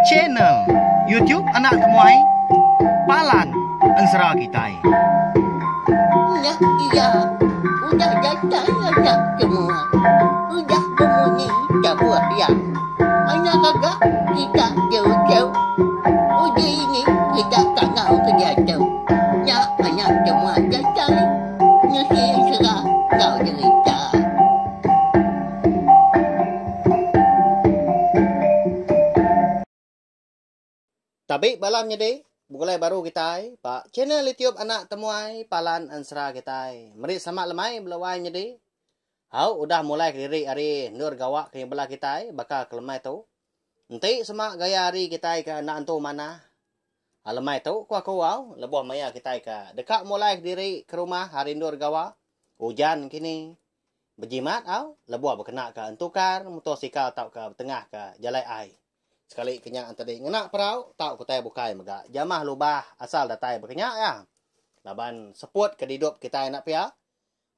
Channel YouTube Anak Temuai Palan Ensera Kitai. Nya iya udah datai anak temuai udah bemunyi tabuh iya. Anak gaga kita jauh-jauh uji ini kita kangau ke diatu. Nya anak temuai datai nusi ensera enggau jerita. Tabi bala menyedi, begulai baru kitai ba channel YouTube Anak Temuai Palan Ensera kitai. Meri selamat lemai bala wai menyedi. Au udah mulai kediri ari endur gawa ke nyebela kitai baka ke lemai tu. Enti sema gaya hari kitai ke enda entu manah lemai tu ku aku au lebuh maya kitai ke deka mulai kediri ke rumah ari endur gawa ujan kini Bejimat au lebuh bekenaka entukar mutosikal tauka betengahka jalai ai. Sekali ke nya entadi ngena perau tauka utai bukai mega jamah lubah asal datai baka nya iya. Laban seput ke didup kitai enda pia,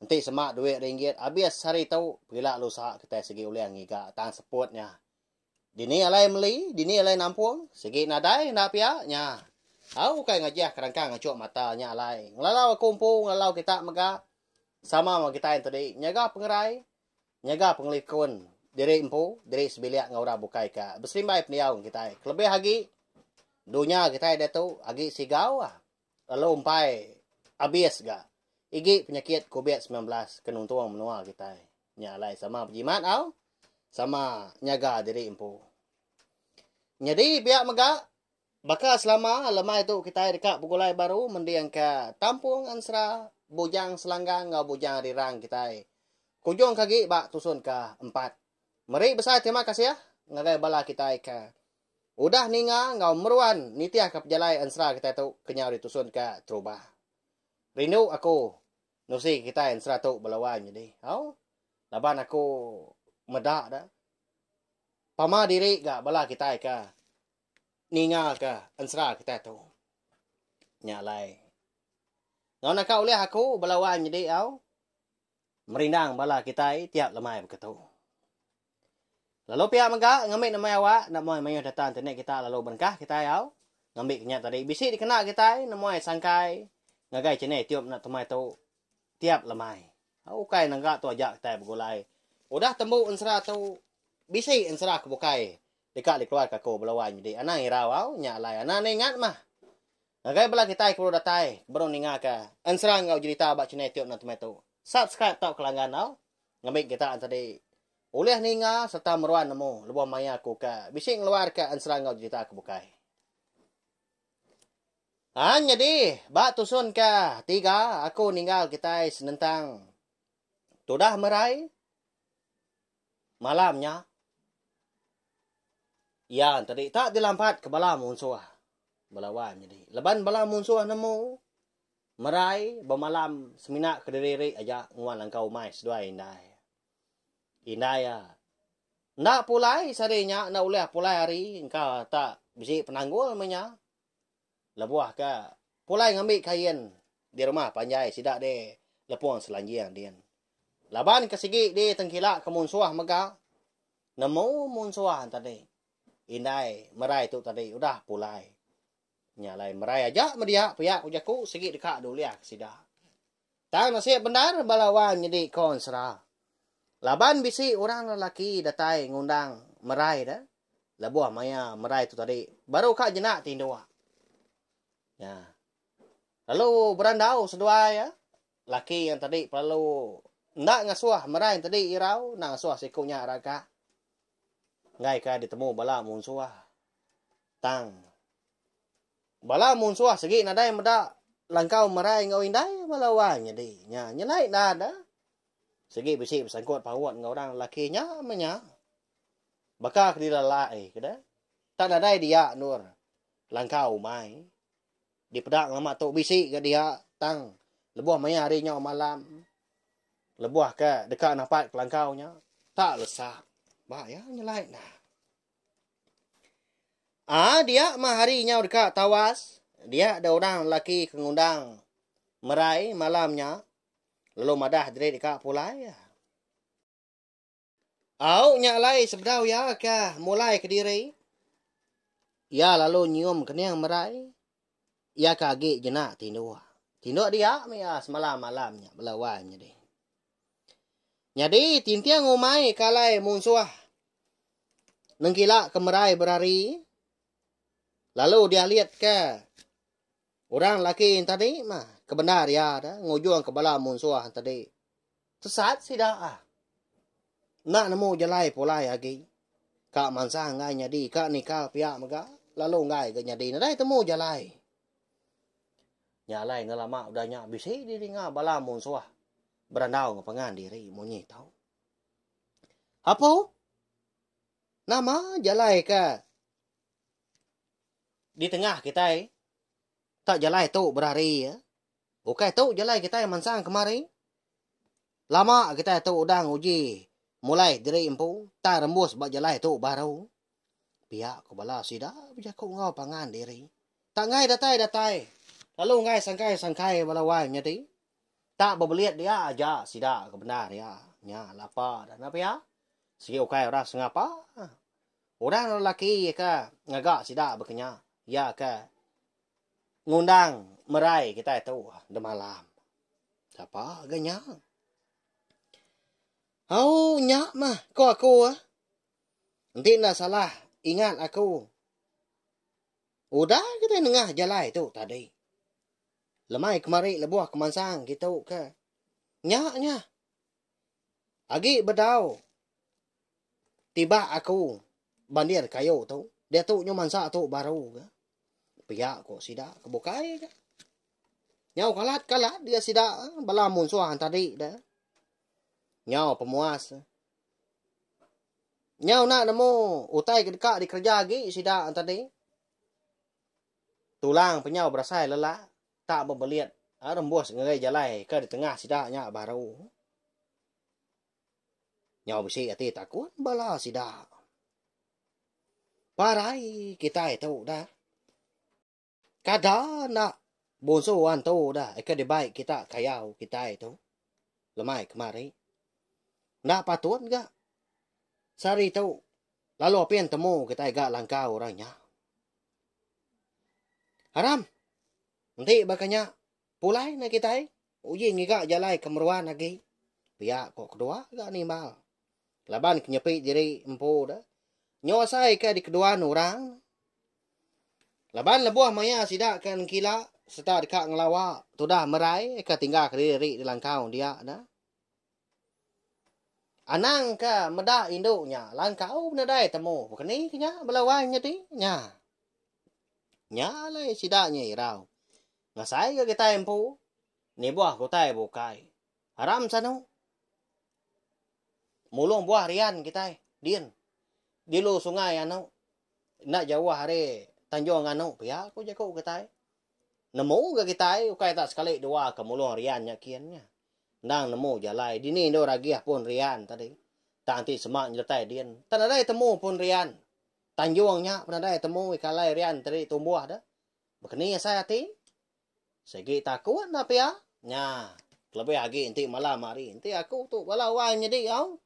enti sema duit ringgit abis sehari tu pegila lusa kitai sigi ulih ngiga tang seput nya. Dini alai meli, dini alai nampung, sigi nadai enda pia nya. Au ukai ngajih kerangkang ngachuk mata nya alai. Ngelalau aku empu ngelalau kita mega sama enggau kitai enti nyaga pengerai, nyaga pengelikun diri empu, diri sebilik enggau orang bukai ka beserimbai pendiau enggau kitai. Kelebih agi dunya kitai diatu agi sigau lalu empai abis ga igi penyakit covid 19 ke nuntung menua kitai. Nya alai sama bejimat au, sama nyaga diri empu. Nyadi pia mega baka selama lemai tu kitai deka begulai baru mendingka tampung ensera Bujang Selanggang enggau Bujang Rirang kitai. Kujung ke agi ba tusun ke empat. Meri besai terima kasih ngagai bala kitai ke udah ninga enggau meruan nitihka pejalai ensera kitai tu kenyau ditusun ke terubah. Rindu aku Nusi kitai ensera tu bala wai nyadi. Au. Laban aku meda da. Pama diri ga bala kitai ke ninga ke ensera kitai tu. Nya alai. Enggau naka ulih aku bala wai nyadi au. Merindang bala kitai tiap lemai baka tu. Lalu pia mega ngambi nemai awak enda muai mayuh data internet kita lalu berengkah kitai au. Ngambi ke nya tadi bisi dikena kitai nemuai sangkai ngagai channel YouTube enda temai tu tiap lemai. Au ukai nengga tu aja kitai begulai. Udah tembu ensera tu bisi ensera ke bukai deka dikeluarka aku bala wai nyadi anang irau au nya alai anang enda ingat mah. Ngagai bala kitai ke baru datai ke baru ningaka ensera enggau jerita ba channel YouTube enda temai tu. Subscribe tauka langgan au ngambi kita tadi Ulih ninga sereta meruan nemu lebuh maya aku ke bisi ngeluarka ensera enggau jerita ke bukai. Ha nyadi ba tusun ke tiga aku ninggal kitai senentang tudah merai malam nya iya tadi tak dilampat ke bala munsuh bala wan nyadi laban bala munsuh nemu merai bemalam semina kediri aja nguan langkau umai seduai indai. Indai iya. Enda pulai sehari nya enda ulih pulai hari engka tak bisi penanggul meh nya. Lebuh ke pulai ngambi kain di rumah panjai sida di Lepong Selanjing din. Laban ke sigi di tengkila ke munsuh mega nemu munsuh tadi. Indai merai tu tadi udah pulai. Nya alai merai aja meh dia pia ku jaku sigi deka diulih ke sida. Tang nasib bendar bala wang nyedi ko ensera. Laban bisi orang lelaki datai ngundang merai de, lebuh maya merai tu tadi baru ka jenak tinduk. Nya. Lalu berandau seduai ya, laki yang tadi pelalu enda ngasuh merai tadi irau, enda ngasuh siku nya ragak. Enggai ka ditemu bala munsuh. Tang Bala munsuh sigi nadai meda langkau merai enggau indai bala wang nyadi. Nya nyelai enda da. Sigi bisi besangkut paut enggau orang lelaki nya meh nya. Baka ke dilalai ke da. Tak nadai dia endur langkau umai. Dipeda ngelama tu bisi ga dia tang lebuh maya hari nyau malam lebuh ke deka napat ke langkau nya tak lesak. Ba iya nyelai enda. Aa dia mah hari nyau deka tawas, dia da orang lelaki ke ngundang merai malam nya lalu madah diri deka pulai. Au nya alai sebedau iya ke mulai kediri. Iya lalu nyium kening merai. Iya ke agi jenak tinduk. Tinduk dia meh iya semalam-malam nya bala wai nyadi. Nyadi tinting umai ke alai munsuh nengkila ke merai berari lalu dialitka orang lelaki tadi mah ke bendar iya da ngujungka bala munsuh tadi Sesat sida ah. Enda nemu jalai pulai agi. Ka mansang enggai nyadi ka nikal pia mega lalu enggai ga nyadi nadai temu jalai. Nya alai enda lama udah nya bisi didinga bala munsuh berandau enggau pangan diri munyi tu. Apu! Nama jalai ke ditengah kitai tak jalai tu berari eh. Ukai tu jalai kitai mansang kemari. Lama kitai tu udah nguji mulai diri empu tang rembus ba jalai tu baru. Pia ku bala sida bejaku enggau pangan diri. Tak enggai datai-datai lalu enggai sangkai-sangkai bala wai menyadi. Tak bebelit dia aja sida ke bendar iya. Nya lapa dah enda pia. Sigi ukai orang sengapa. Orang lelaki ke ngaga sida baka nya iya ke ngundang merai kitai tu demalam. Sapa ga nya? Au nya mah ko aku ah. Enti enda salah ingat aku. Udah kitai nengah jalai tu tadi. Lemai kemari lebuh ke mansang kitu ke. Nya nya. Agi bedau tibak aku bandir kayu tu. Diatu nyu mansa tu baru ga. Pia ko sida ke bukai ga. Nyau kalat kalat dia sida bala munsuh tadi da. Nyau pemuas. Nyau enda nemu utai ke deka dikereja agi sida tadi. Tulang penyau berasai lelak tak bebelit rembus ngagai jalai ke ditengah sida nya baru. Nyau bisi ati takut bala sida. Parai kitai tu dah. Kada enda bunsu antu dah ke dibai kita kayau kitai tu lemai kemari. Enda patut ga sehari tu lalu apin temu kitai ga langkau orang nya. Aram enti baka nya pulai ne kitai uji ngiga jalai ke meruan agi pia ko kedua ga nimbal. Laban ke nyepi diri empu da nyu asai ke dikeduan orang. Laban lebuh maya sida ke nengkila sereta deka ngelawa tudah merai ke tinggal kediri di langkau dia da. Anang ke meda indu nya langkau nadai temu bekeni ke nya bala wai nyadi nya. Nya alai sida nya irau. Ngasai ke kitai empu nibuh ke utai bukai. Aram sanu. Mulung buah rian kitai din dilu sungai anu. Enda jauh ari Tanjung Anu pia ku jaku kitai. Nemu ga kitai ukai tak sekali dua ke mulung rian nya kin nya. Endang nemu jalai dini endur agih pun rian tadi. Tang enti sema nyertai din tak nadai temu pun rian. Tanjung nya pun nadai temu ika alai rian tadi tumbuh deh. Bekeni asai ati. Sigi takut enda pia. Nya. Kelebih agi enti malam hari. Enti aku tu bala wai nyedi au.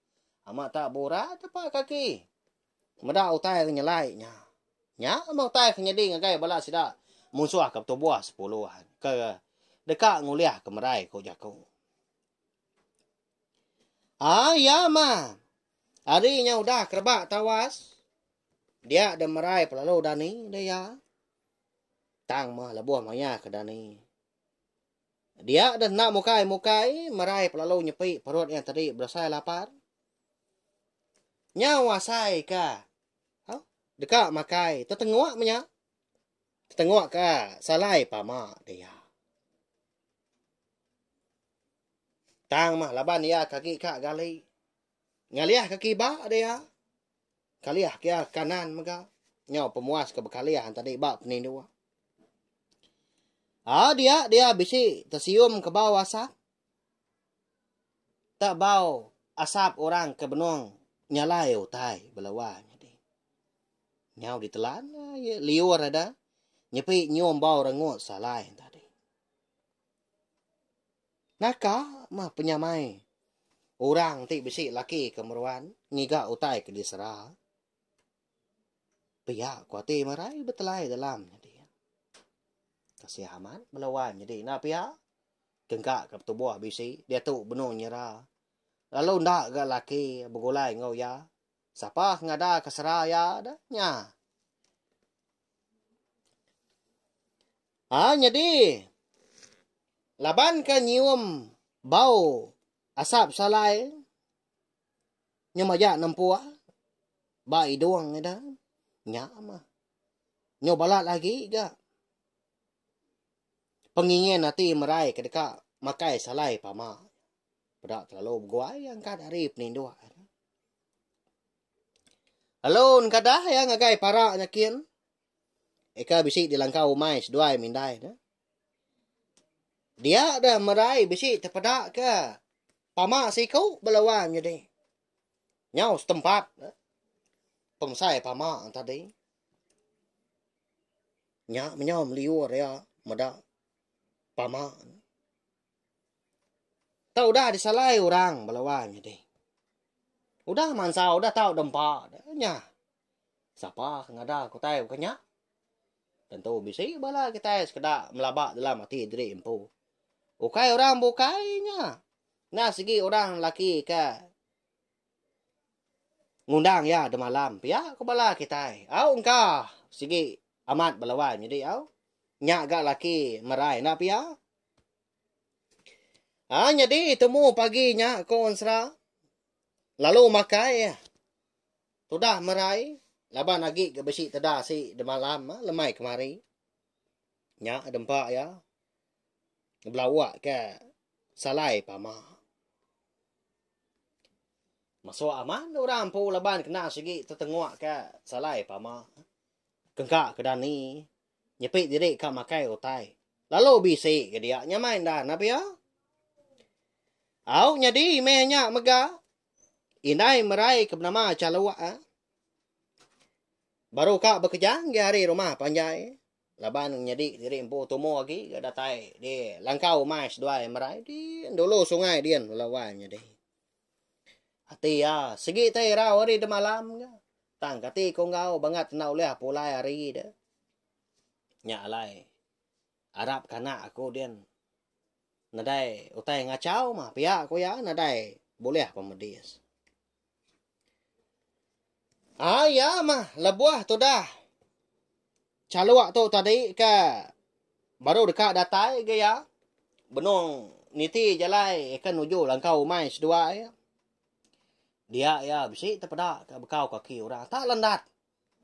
Amat tak burak tepa kaki. Meda utai ke nyelai nya. Nya meh utai ke nyadi ngagai bala sida munsuh ke betubuh sepuluh ke deka ngulih ke merai ku jaku. Ah iya mah. Hari nya udah kerebak tawas. Dia deh merai pelalu dani deh iya. Tang meh lebuh maya ke dani. Dia deh enda mukai-mukai merai pelalu nyepi perut iya tadi berasai lapar. Nyau asai ka au deka makai tetenguk meh nya. Tetenguk ka salai pama dia. Tang meh laban iya ke agi ka gali. Ngalih ke kiba dia. Kalih ke iya kanan mega. Nyau pemuas ke bekalih tadi ba peninduk. Ah dia dia bisi tesium ke bau asap. Tak bau asap orang ke benung nyalai utai bala wai nyadi. Nyau ditelan liur ada nyepi nyium bau rengut salai tadi. Naka mah penyamai orang ti bisi laki ke meruan ngiga utai ke disera. Pia ku ati Merai betelai dalam nyadi. Kasih amat bala wai nyadi enda pia. Kengka ka betubuh bisi diatu benung nyera. Lalu enda ga laki begulai enggau iya. Sapa ke ngada ke sera iya da nya. Ha nyadi laban ke nyium bau asap salai nya majak nempuh ba idung ida nya mah. Nyu balat agi ga. Pengingin ati merai ke deka makai salai pama. Peda kelalu beguai angkat ari peninduk. Lalu nengkadah iya ngagai para nya kin. Eka bisi di langkau umai seduai mindai ne. Dia dah merai bisi tepeda ke pama siku bala wang nyadi. Nyau setempat pemesai pama tadi. Nya menyau meliur iya meda pama. Tau udah disalai orang bala wai nyadi. Udah mansa udah tau dempa nya. Sapa ke ngada ke utai baka nya? Tentu bisi bala kitai sekeda melaba dalam ati diri empu. Ukai orang bukai nya. Nya sigi orang lelaki ke ngundang iya demalam pia ku bala kitai. Au engka sigi amat bala wai nyadi au. Nya ga laki merai enda pia. Ha nyadi temu pagi nya ko Ensera lalu makai tudah merai laban agi ga bisi teda si demalam lemai kemari. Nya dempa iya belawa ke salai pama. Masuk amat orang empu laban kena sigi tetenguk ke salai pama. Kengka ke dani nyepi diri ka makai utai. Lalu bisi ke dia nyamai enda nah pia. Au nyadi meh nya mega indai merai ke benama Chaluk ah. Baru ka bekejang gi ari rumah panjai laban nyadi diri empu tumu agi ga datai di langkau umai seduai merai din dulu sungai din bala wai nyadi. Ati iya sigi tai irau hari demalam ga. Tang kati ko enggau bangat enda ulih pulai hari de. Nya alai arap ka anak aku din nadai utai ngachau mah pia ku iya nadai bulih pemedis. Aa iya mah lebuh tudah chaluk tu tadi ke baru deka datai ga iya benung niti jalai ke nuju langkau umai seduai. Dia iya bisi tepeda ka bekau kaki orang tak lendat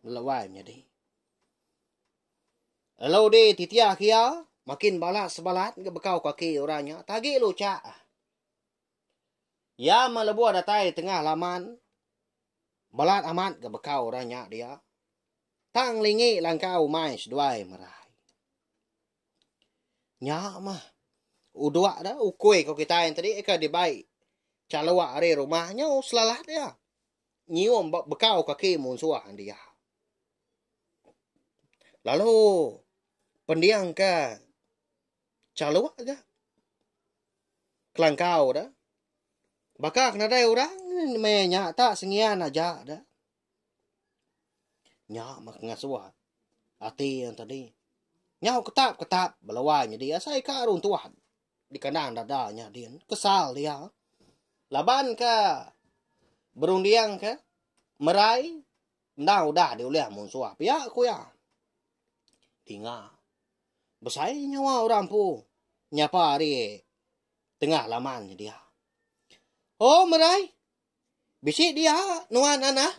lewai menyadi. Lalu di titiah ke iya makin balat sebalat ga bekau kaki orang nya tagi luchak. Iya meh lebuh datai tengah laman, balat amat ga bekau orang nya dia. Tang ngelingi langkau umai seduai merai. Nya mah uduk da ukui ko kitai tadi ke dibai chaluk ari rumah nyau selalat iya. Nyium ba bekau kaki munsuh dia. Lalu pending ke chaluk ga. Kelangkau da. Baka ke nadai orang meh nya tak sengian aja da. Nya meh ngasuh ati yang tadi. Nyau ketap-ketap belawai nyadi asai ka runtuh di kandang dada nya din. Kesal dia. Laban ke berunding ke merai endang udah diulih munsuh pia ku iya. Dinga. Besai nyawa orang empu nyapa ari tengah laman dia. Oh merai. Bisi dia nuan anah.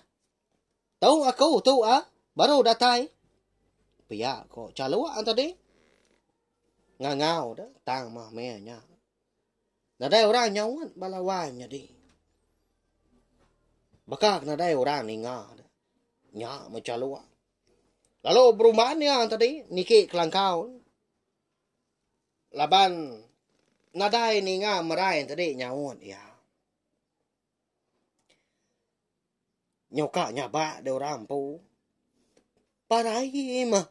Tu aku tu ah baru datai. Pia ko chaluk tadi. Ngangau da tang mah meh nya. Nadai orang nyaut bala wai nyadi. Baka ke nadai orang ninga da. Nya meh chaluk. Lalu berumban iya tadi niki kelangkau laban nadai ninga merai tadi nyaut iya. Nyuka nyabak deh orang empu. Parai meh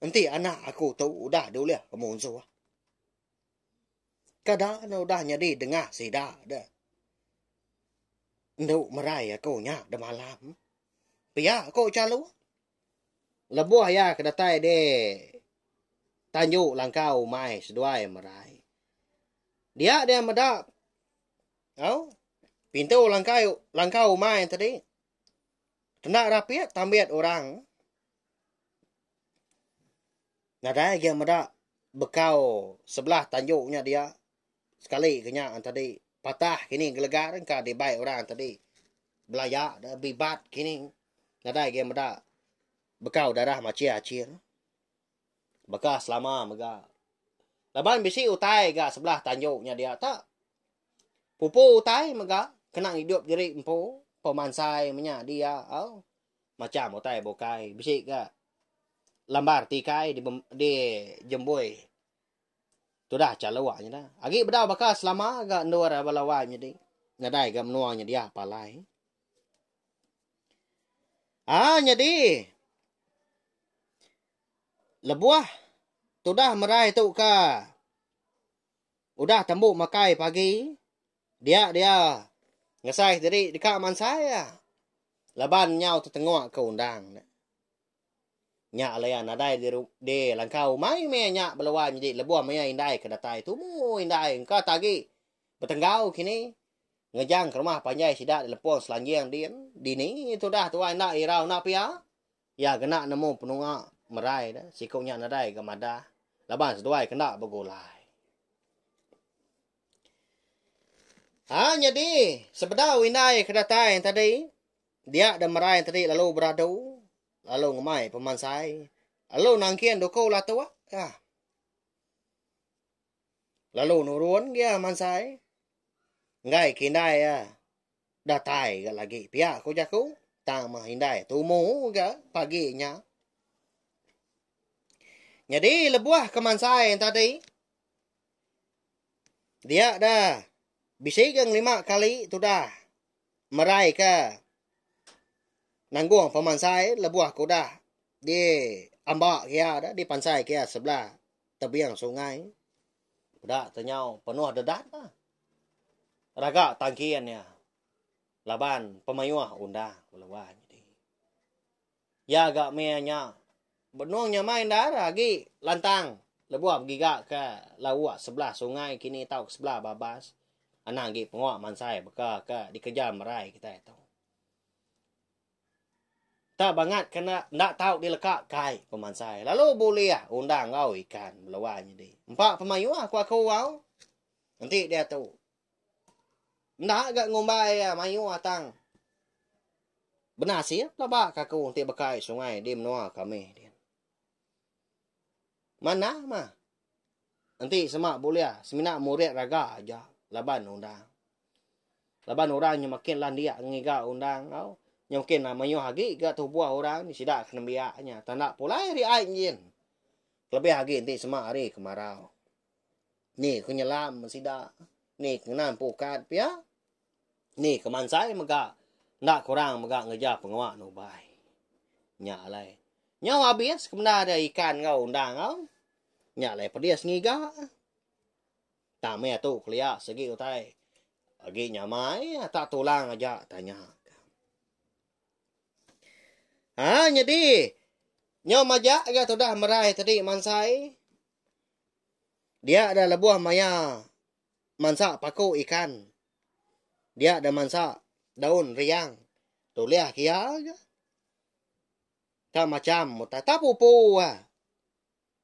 enti anak aku tu udah diulih ke munsuh. Kada ne udah nyadi dengah sida deh. Endu merai aku nya demalam. Pia ko Chalu. Lebuh iya ke datai di tanju langkau umai seduai merai. Dia dia meda au pintu langkai langkau umai tadi kena rapit tambit orang. Nadai agi meda bekau sebelah tanju nya dia sekali ke nya tadi patah kini gelegar engka dibai orang tadi belaya da bibat kini nadai agi meda bekau darah machir achir. Baka selama mega. Laban bisi utai ga sebelah tanju nya dia tak. Pupu utai mega kena ngidup diri empu pemansai menya dia au. Macam utai bukai bisi ga lambar tikai di di jembui tudah chaluk nya dah. Agi bedau baka selama ga endur bala wai nyadi nadai ga menua nya dia palai. Ah nyadi Lebuh tudah merai tu ka udah tembu makai pagi dia dia ngesai diri deka mansai iya laban nyau tetenguk ke undang ne. Nya alai iya nadai di di langkau umai meh nya bela wai nyadi lebuh maya indai ke datai tumu indai engka ta agi betenggau kini ngejang ke rumah panjai sida di lepong selanjing din dini tudah tuai enda irau enda pia. Iya kena nemu penunga merai ne siku nya nadai ga madah laban seduai kena begulai. Ha nyadi sebedau indai ke datai tadi dia da merai tadi lalu beradu lalu ngemai pemansai lalu nangkin duku latuk ka. Lalu nurun gia mansai enggai ke indai iya. Datai ga lagi pia ku jaku tang meh indai tumu ga pagi nya. Nyadi lebuh ke mansai tadi dia da bisi ga ngelima kali tudah merai ke nanggung pemansai lebuh ke udah di amba kia da di pansai kia sebelah tebing sungai peda te nyau penuh dedat lah. Raga tangkin iya laban pemayuh undang bala nyadi. Iya ga mih nya benung nyamai endar agi lantang lebuh begiga ke lauk sebelah sungai kini tauka sebelah babas anang agi pengawa mansai baka ke dikereja merai kitai tu. Tak bangat ke enda enda tau dileka kai pemansai lalu bulih undang enggau ikan bela nyadi. Empa pemayuh ku aku au. Enti diatu enda ga ngumbai iya mayuh tang benasib pelaba ka aku enti bekai sungai di menua kami din. Manah mah enti sema bulih semina murid raga aja laban undang. Laban orang nya makin landik ngiga undang au nya makin mayuh agi ga tubuh orang sida ke nembiak nya tanda pulai ari ai nyin kelebih agi enti sema hari kemarau. Ni ke nyelam sida, ni ke ngena empukat pia, ni ke mansai mega enda kurang mega ngereja pengawa nubai. Nya alai nyau abis ke bendar dia ikan enggau undang au. Nya alai pedis ngiga. Tang meh tu kelia sigi utai agi nyamai tak tulang aja tanya. Ha nyadi nyau majak ga tudah merai tadi mansai. Dia da lebuh maya mansa paku ikan. Dia da mansa daun riang tulih kia ga. Ka macam utai tak pupu ah.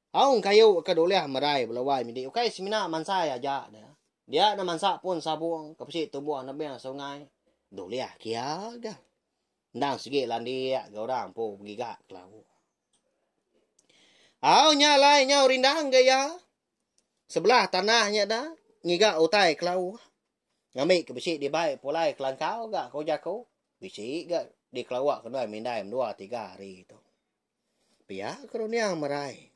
Aung kayu ke dulih merai bala wai midi ukai semina mansai aja da. Dia da mansa pun sabung ke bisi tumbuh nebing sungai dulih kia ga. Endang sigi landik ga orang empu begiga ke lauk. Au nya alai nyau rindang ga iya. Sebelah tanah nya da ngiga utai kelauh. Ngambi ke bisi dibai pulai kelangkau ga ku jaku. Bisi ga dikelawa ke nuan mindai mendua tiga hari tu. Pia ke runding merai.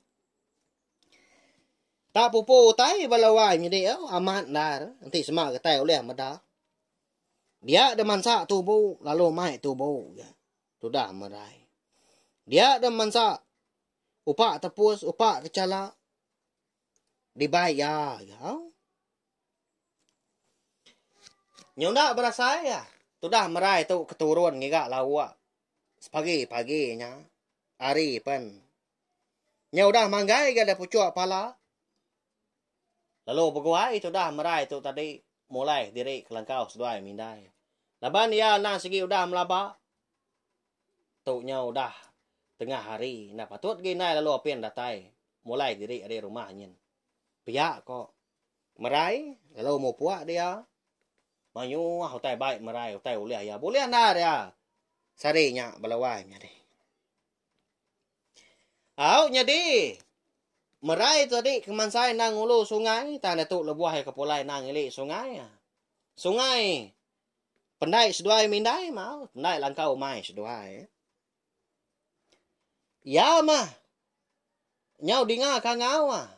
Tak pupu utai bala wai nyadi au amat endar enti sema kitai ulih meda. Dia da mansa tubu lalu mai tubu ga. Tudah merai. Dia da mansa upa tepus upa kechala dibai iya ga. Nyunda berasai iya. Tudah merai tu keturun ngiga lauk sepagi-pagi nya. Hari pen nya udah manggai ga da puchuk pala. Lalu beguai tudah merai tu tadi mulai diri kelangkau seduai mindai. Laban iya endang sigi udah melaba tu nya udah tengah hari enda patut gi indai lalu apin datai mulai diri ari rumah nyin. Pia ko merai lalu mupuk dia mayuh utai bai merai utai ulih iya bulih endar iya sehari nya bala wai nyadi. Au nyadi merai tu tadi ke mansai endang ngulu sungai tang diatu lebuh iya ke pulai endang ngili sungai. Sungai pendai seduai mindai mau pendai langkau umai seduai. Iya mah nyau dinga kangau ah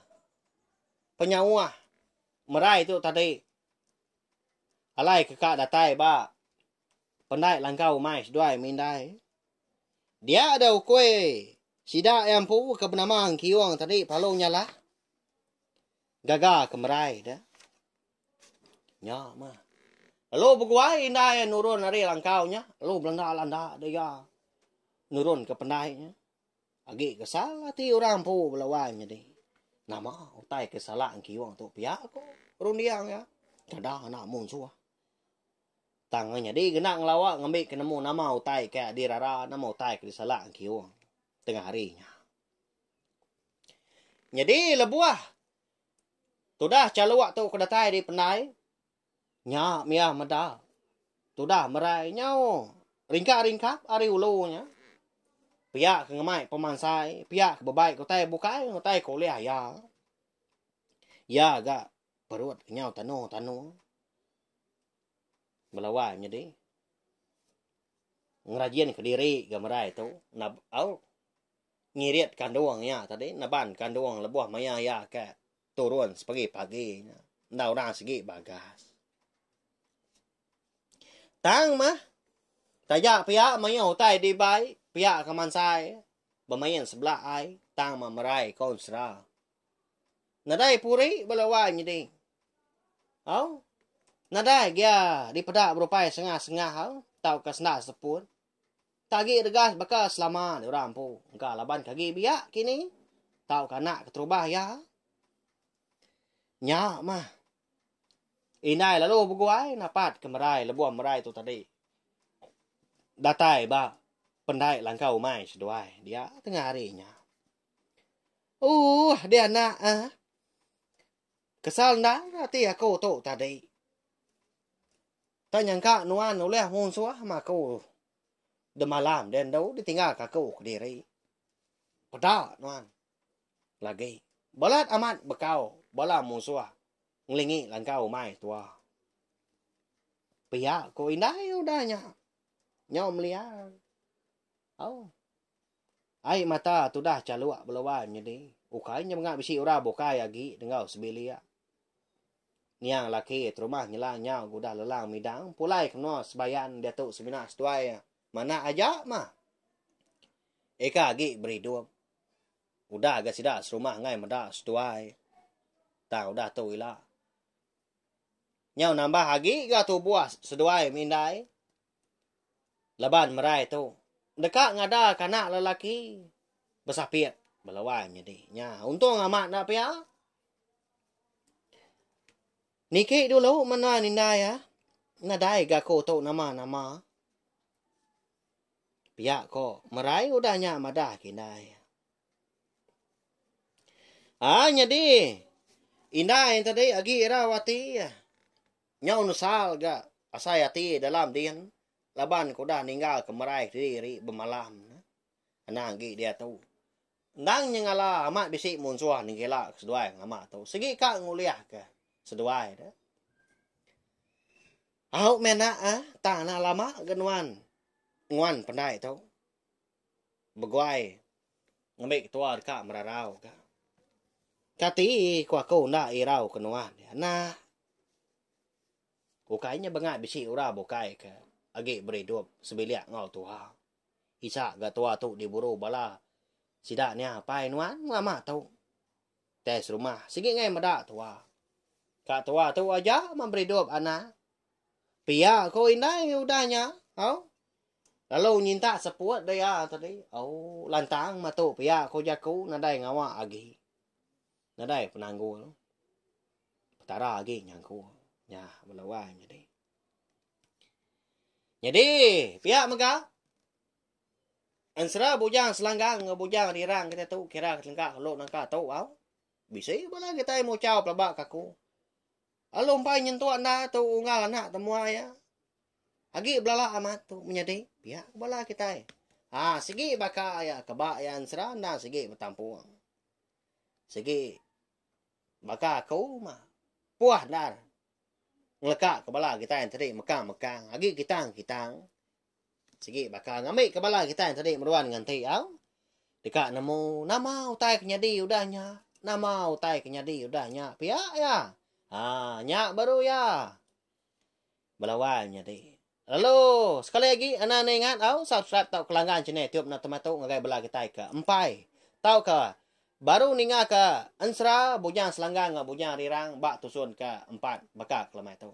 penyauh merai tu tadi alai ke ka datai ba pendai langkau umai seduai mindai. Dia ada ukui sida iya empu ke benama Engkiung tadi palu nyalah gaga ke merai da. Nya mah. Lalu beguai indai nurun ari langkau nya lalu belanda-landa da iya nurun ke pendai nya. Agi kesal ati orang empu bala wai nyadi. Nama utai ke salah Engkiung tu pia ko runding iya. Kada anak munsuh. Tang nyadi gena ngelawa ngambi ke nemu nama utai ke dirara nama utai ke disalak engkiung tengah hari nya. Nyadi lebuh tudah chaluk tu ke datai di pendai nya mia meda tudah merai nyau ringkap-ringkap ari ulu nya. Pia ke ngemai pemansai, pia ke bebai ke utai bukai utai ke ulih iya. Iya ga perut nyau tanu-tanu. Belawa nyadi ngerajin kediri ga merai tu au ngirit kandung iya tadi neban kandung lebuh maya iya ke turun sepagi pagi nya enda orang sigi bagas. Tang mah taja pia mayuh utai dibai pia ke mansai bemain sebelah ai tang mah merai konsera. Nadai puri bala wai nyadi. Au. Nadai gia dipeda berupai sengah-sengah au tauka senda seput. Tak agi regas baka selama di orang empu. Engka laban ke agi biak kini tauka anak keterubah iya. Nya mah. Indai lalu beguai napat ke merai lebuh merai tu tadi. Datai ba pendai langkau umai seduai dia tengah hari nya. Ooh deh anak ah. Kesal endar ati aku tu tadi. Tak nyangka nuan ulih munsuh ma aku demalam deh endu ditinggal ka aku kediri. Peda nuan lagi. Balat amat bekau bala munsuh ngelingi langkau umai tua. Pia ku indai udah nya. Nyau meliar. Au. Ai mata tudah chaluk beluai menyedi. Ukai nya mega bisi orang bukai agi enggau sebilik. Niang laki terumah nyelang nyau ke udah lelang midang pulai ke menua Sebayan diatu semina seduai manah aja mah. Eka agi beridup. Udah ga sida serumah enggai meda seduai. Tang udah tu ila. Nyau nambah agi ga tubuh seduai mindai. Laban merai tu deka ngada ke anak lelaki besapit bala wai nyadi. Nya untung amat enda pia. Niki dulu mena nindai ah. Nadai ga aku tu nama-nama. Pia ko merai udah nya madah ke indai. Ah nyadi indai tadi agi irau ati. Nyau nesal ga asai ati dalam din laban ke udah ninggal ke merai kediri bemalam. Anang agi diatu. Endang nyengala amat bisi munsuh nengkila ke seduai ngelama tu. Sigi ka ngulih ke seduai tu. Au meh anak ah tang anak lama ga nuan nguan pendai tu. Beguai ngambi ketua deka merarau ka. Kati ku aku enda irau ke nuan dia anak. Ukai nya bengat bisi orang bukai ke agi beridup sebilik enggau tuha. Isa ga tua tu diburu bala sida nya apai nuan ngelama tu. Tai serumah sigi ngai meda tua. Ka tua tu aja meh beridup anak. Pia ko indai udah nya. Au. Lalu nyintak seput deh iya tadi. Oh, lantang meh tu pia ku jaku nadai ngawa agi. Nadai penanggul. Petara agi nyangku. Nya bala wai nyadi. Nyadi pia mega ensera bujang selanggang enggau bujang rirang kitai tu kira ke telengka kelu nangka tu au. Bisi bala kitai muchau pelaba ka aku. Lalu empai nyentuk enda tu unggal anak temuai iya. Agi belala amat tu menyadi pia ku bala kitai. Ha sigi baka iya ke ba iya ensera enda sigi betampung. Sigi baka aku mah puah endar ngeleka ke bala kitai enti mekang-mekang agi kitang-kitang. Sigi baka ngambi ke bala kitai enti meruan nganti au. Deka nemu nama utai ke nyadi udah nya. Nama utai ke nyadi udah nya pia iya. Ha nya baru iya. Bala wai nyadi. Lalu sekali agi anda enda ingat au subscribe tauka langgan channel YouTube enda tematu ngagai bala kitai ke empai tauka baru ninga ke ensera Bujang Selanggang enggau Bujang Rirang ba tusun ke empat baka ke lemai tu.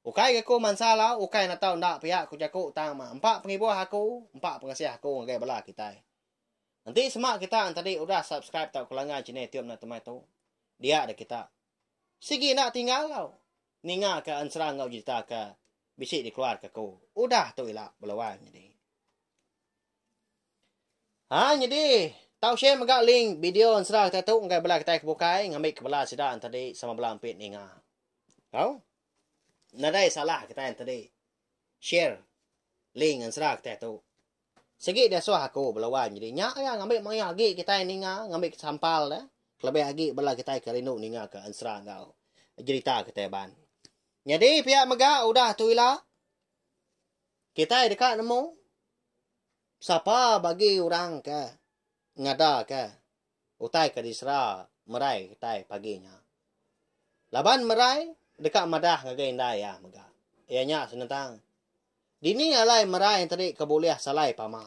Ukai ga aku mansa lau, ukai enda tau enda pia ku jaku tang mah empa pengibuh aku, empa pengasih aku ngagai bala kitai. Enti sema kita entadi udah subscribe tauka langgan channel YouTube enda temai tu, dia deh kita sigi enda tinggal lau ninga ka ensera enggau jerita ke bisi dikeluar ka aku udah tu ila bala wai nyadi. Ha nyadi tau share mega link video ensera kitai tu ngagai bala kitai ke bukai ngambi ke bala sida entadi sama bala ampit ninga. Tau? Nadai salah kitai entadi share link ensera kitai tu. Sigi diasuh aku bala wai nyadi nya iya ngambi mayuh agi kitai ninga ngambi sampal ne kelebih agi bala kitai ke rindu ninga ke ensera enggau jerita kitai ban. Nyadi pia mega udah tu ila kitai deka nemu sapa bagi orang ke ngada ke utai ke disera merai kitai pagi nya. Laban merai deka madah ngagai indai iya mega. Iya nya senentang dini alai merai enti ke bulih salai pama.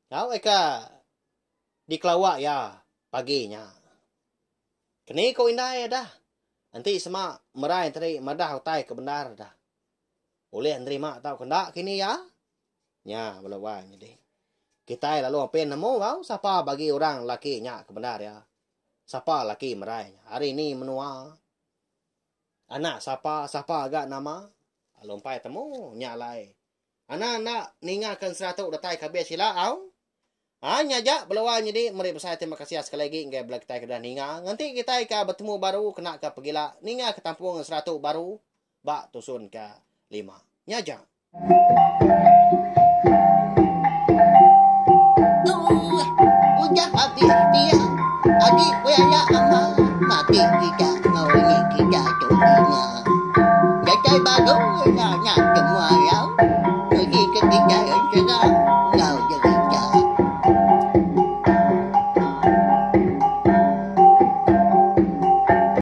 Tau eka dikelawa iya pagi nya. Keni ku indai iya dah. Enti sema merai enti madah utai ke bendar dah. Ulih nerima tauka enda kini iya. Nya bala wai nyadi. Kitai lalu apin nemu au sapa bagi orang lelaki nya ke bendar iya. Sapa laki merai nya. Ari ni menua. Anak sapa, sapa ga nama. Lalu empai temu nya alai. Anang enda ninga ke ensera tu datai ke abis ila au. Ha nya aja bala wai nyadi meri besai terima kasih sekali agi ngagai bala kitai ke udah ninga. Nganti kitai ke betemu baru kena ke pegila ninga ke tampung ensera tu baru ba tusun ke lima. Nya aja. Udah habis pia agi pia ama mati kita ngau ini kita tu inga. Datai baru nya nya temu.